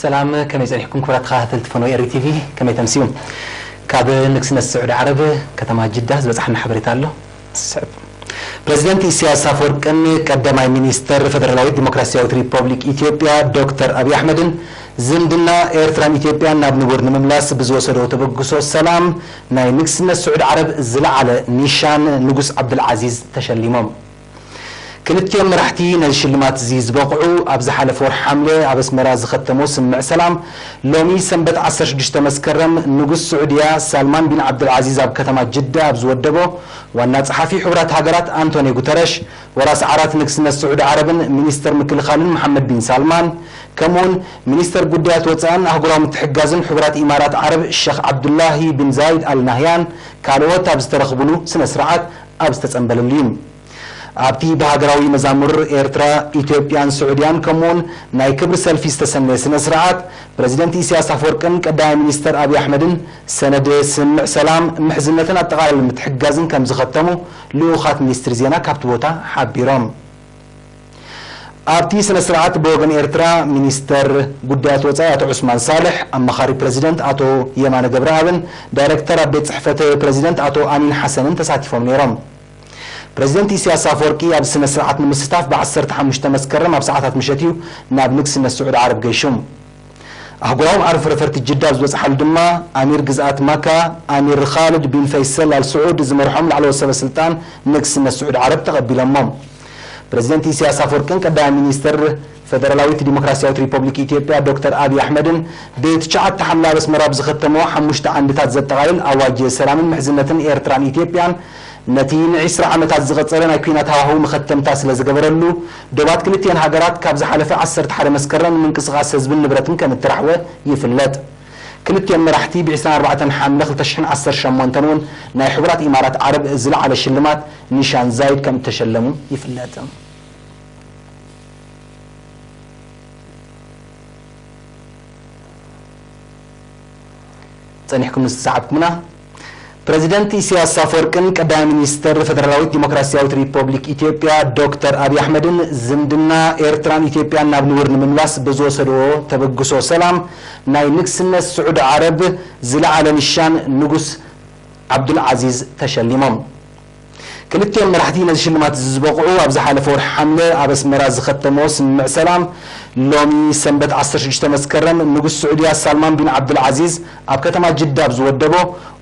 ሰላም፣ ከመይ ጸኒሕኩም ክቡራት ተኸታተልቲ ፈነወ ኤሪ ቲቪ? ከመይ ተምስዩ? ካብ ንግስነት ስዑዲ ዓረብ ከተማ ጅዳ ዝበጻሕና ሓበሬታ ኣሎ። ስዕብ። ፕረዚደንት ኢሳያስ ኣፈወርቅን ቀዳማይ ሚኒስተር ፈደራላዊት ዲሞክራሲያዊት ሪፐብሊክ ኢትዮጵያ ዶክተር ኣብይ ኣሕመድን ዝምድና ኤርትራን ኢትዮጵያን ናብ ንቡር ንምምላስ ብዝወሰዶ ተበግሶ ሰላም ናይ ንግስነት ስዑዲ ዓረብ ዝለዓለ ኒሻን ንጉስ ዓብዱልዓዚዝ ተሸሊሞም። ክልቲኦም መራሕቲ ነዚ ሽልማት እዚ ዝበቕዑ ኣብ ዝሓለፈ ወርሒ ሓምለ ኣብ ኣስመራ ዝኸተሞ ስምምዕ ሰላም፣ ሎሚ ሰንበት ዓሰርተ ሽዱሽተ መስከረም ንጉስ ስዑድያ ሳልማን ቢን ዓብዱልዓዚዝ ኣብ ከተማ ጅዳ ኣብ ዝወደቦ ዋና ጸሓፊ ሕቡራት ሃገራት ኣንቶኒዮ ጉተረሽ፣ ወራሲ ዓራት ንግስነት ስዑዲ ዓረብን ሚኒስተር ምክልኻልን መሓመድ ቢን ሳልማን፣ ከምኡውን ሚኒስተር ጉዳያት ወጻእን ኣህጉራዊ ምትሕግጋዝን ሕቡራት ኢማራት ዓረብ ሸኽ ዓብዱላሂ ቢን ዛይድ ኣል ናህያን ካልኦት ኣብ ዝተረኽብሉ ስነ ስርዓት ኣብ ዝተጸንበለሉ እዩ። ኣብቲ ብሃገራዊ መዛሙር ኤርትራ፣ ኢትዮጵያን ስዑድያን ከምኡውን ናይ ክብሪ ሰልፊ ዝተሰነየ ስነ ስርዓት፣ ፕረዚደንት ኢሳያስ ኣፈወርቅን ቀዳማይ ሚኒስተር ኣብይ ኣሕመድን ሰነድ ስምምዕ ሰላም፣ ምሕዝነትን ኣጠቓላሊ ምትሕግጋዝን ከም ዝኸተሙ ልኡኻት ሚኒስትሪ ዜና ካብቲ ቦታ ሓቢሮም። ኣብቲ ስነ ስርዓት ብወገን ኤርትራ ሚኒስተር ጉዳያት ወጻኢ ኣቶ ዑስማን ሳልሕ፣ ኣማኻሪ ፕረዚደንት ኣቶ የማነ ገብረኣብን ዳይረክተር ኣብ ቤት ጽሕፈት ፕረዚደንት ኣቶ ኣሚን ሓሰንን ተሳቲፎም ነይሮም። ፕረዚደንት ኢሳያስ ኣፈወርቂ ኣብዚ ስነ ስርዓት ንምስታፍ ብ ዓሰርተ ሓሙሽተ መስከረም ኣብ ሰዓታት ምሸት እዩ ናብ ንግስነት ስዑዲ ዓረብ ገይሹ። ኣህጉራዊ መዓርፎ ነፈርቲ ጅዳ ኣብ ዝበጽሓሉ ድማ ኣሚር ግዝኣት ማካ ኣሚር ኻልድ ቢን ፈይሰል ኣል ስዑድ ዝመርሖም ላዕለዎት ሰበ ስልጣን ንግስነት ስዑዲ ዓረብ ተቐቢሎሞ። ፕረዚደንት ኢሳያስ ኣፈወርቅን ቀዳማይ ሚኒስተር ፈደራላዊት ዲሞክራሲያዊት ሪፐብሊክ ኢትዮጵያ ዶክተር ኣብይ ኣሕመድን ብትሽዓተ ሓምለ ኣብ ኣስመራ ብዝኸተሞ ሓሙሽተ ዓንድታት ዘጠቓልል ኣዋጅ ሰላምን ምሕዝነትን ኤርትራን ኢትዮጵያን ነቲ ንዒስራ ዓመታት ዝቐጸለ ናይ ኲናት ሃዋህው መኸተምታ ስለ ዝገበረሉ፣ ዶባት ክልቲኤን ሃገራት ካብ ዝሓለፈ ዓሰርተ ሓደ መስከረም ንምንቅስቓስ ህዝብን ንብረትን ከም እተራሕወ ይፍለጥ። ክልቲኦም መራሕቲ ብ ዕስራን ኣርባዕተን ሓምለ ክልተ ሽሕን ዓሰርተ ሸሞንተን እውን ናይ ሕቡራት ኢማራት ዓረብ ዝለዓለ ሽልማት ኒሻን ዛይድ ከም እተሸለሙ ይፍለጥ። ጸኒሕኩም ንዝሰዓብኩምና፣ ፕረዚደንት ኢሳያስ ኣፈወርቅን ቀዳማይ ሚኒስተር ፈደራላዊት ዲሞክራሲያዊት ሪፐብሊክ ኢትዮጵያ ዶክተር ኣብይ ኣሕመድን ዝምድና ኤርትራን ኢትዮጵያን ናብ ንቡር ንምምላስ ብዝወሰድዎ ተበግሶ ሰላም ናይ ንግስነት ስዑዲ ዓረብ ዝለዓለ ኒሻን ንጉስ ዓብዱልዓዚዝ ተሸሊሞም። ክልቲኦም መራሕቲ ነዚ ሽልማት እዚ ዝበቕዑ ኣብ ዝሓለፈ ወርሒ ሓምለ ኣብ ኣስመራ ዝኸተሞ ስምምዕ ሰላም፣ ሎሚ ሰንበት ዓሰርተ ሽዱሽተ መስከረም ንጉስ ስዑድያ ሳልማን ቢን ዓብዱልዓዚዝ ኣብ ከተማ ጅዳ ኣብ ዝወደቦ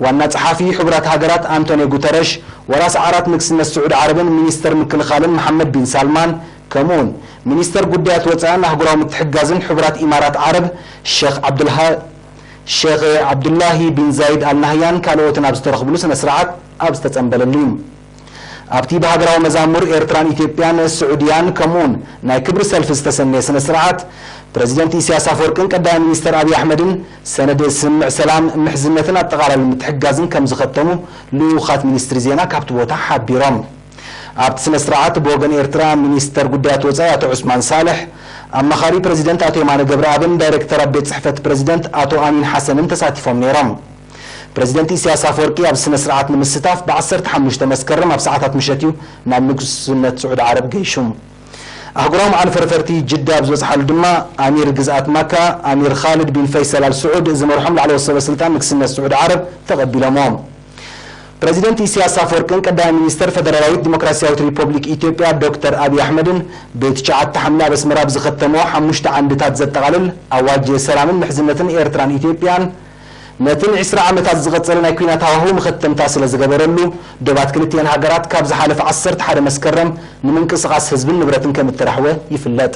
ዋና ጸሓፊ ሕቡራት ሃገራት ኣንቶኒዮ ጉተረሽ፣ ወራሲ ዓራት ንግስነት ስዑዲ ዓረብን ሚኒስተር ምክልኻልን መሓመድ ቢን ሳልማን፣ ከምኡውን ሚኒስተር ጉዳያት ወጻእን ኣህጉራዊ ምትሕግጋዝን ሕቡራት ኢማራት ዓረብ ሸኽ ዓብዱልሃ-፣ ሸኽ ዓብዱላሂ ቢን ዛይድ ኣል ናህያን ካልኦትን ኣብ ዝተረኽብሉ ስነ ስርዓት ኣብ ዝተጸንበለሉ እዩ። ኣብቲ ብሃገራዊ መዛሙር ኤርትራን ኢትዮጵያን ስዑድያን ከምኡውን ናይ ክብሪ ሰልፊ ዝተሰነየ ስነ ስርዓት፣ ፕረዚደንት ኢሳያስ ኣፈወርቅን ቀዳማይ ሚኒስተር ኣብይ ኣሕመድን ሰነድ ስምምዕ ሰላም፣ ምሕዝነትን ኣጠቓላሊ ምትሕግጋዝን ከም ዝኸተሙ ልኡኻት ሚኒስትሪ ዜና ካብቲ ቦታ ሓቢሮም። ኣብቲ ስነ ስርዓት ብወገን ኤርትራ ሚኒስተር ጉዳያት ወጻኢ ኣቶ ዑስማን ሳልሕ፣ ኣማኻሪ ፕረዚደንት ኣቶ የማነ ገብረኣብን ዳይሬክተር ኣብ ቤት ጽሕፈት ፕረዚደንት ኣቶ ኣሚን ሓሰንን ተሳቲፎም ነይሮም። ፕረዚደንት ኢሳያስ ኣፈወርቂ ኣብ ስነ ስርዓት ንምስታፍ ብ ዓሰርተ ሓሙሽተ መስከረም ኣብ ሰዓታት ምሸት እዩ ናብ ንጉስነት ስዑዲ ዓረብ ገይሹ። ኣህጉራዊ መዓል ፈርፈርቲ ጅዳ ኣብ ዝበጽሓሉ ድማ ኣሚር ግዝኣት ማካ ኣሚር ኻልድ ቢን ፈይሰል ኣል ስዑድ ዝመርሖም ላዕለዎት ሰበ ስልጣን ንግስነት ስዑዲ ዓረብ ተቐቢሎምዎ። ፕረዚደንት ኢሳያስ ኣፈወርቅን ቀዳማይ ሚኒስተር ፈደራላዊት ዲሞክራሲያዊት ሪፐብሊክ ኢትዮጵያ ዶክተር ኣብይ ኣሕመድን ብትሽዓተ ሓምለ ኣብ ኣስመራ ብዝኸተሞ ሓሙሽተ ዓንድታት ዘጠቓልል ኣዋጅ ሰላምን ምሕዝነትን ኤርትራን ኢትዮጵያን ነቲ ንዕስራ ዓመታት ዝቐጸለ ናይ ኲናት ሃዋህው መኸተምታ ስለ ዝገበረሉ፣ ዶባት ክልቲኤን ሃገራት ካብ ዝሓለፈ ዓሰርተ ሓደ መስከረም ንምንቅስቓስ ህዝብን ንብረትን ከም እተራሕወ ይፍለጥ።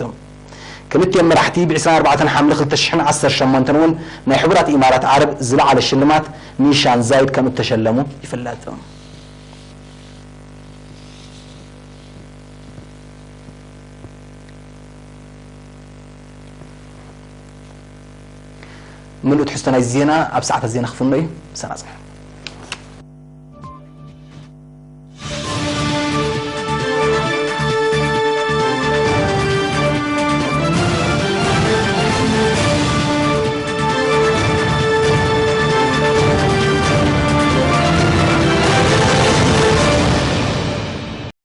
ክልቲኦም መራሕቲ ብ ዕስራን ኣርባዕተን ሓምለ ክልተ ሽሕን ዓሰርተ ሸሞንተን እውን ናይ ሕቡራት ኢማራት ዓረብ ዝለዓለ ሽልማት ኒሻን ዛይድ ከም እተሸለሙ ይፍለጥ። ምሉእ ትሕዝቶ ናይዚ ዜና ኣብ ሰዓታት ዜና ክፍኖ እዩ። ሰናጽ።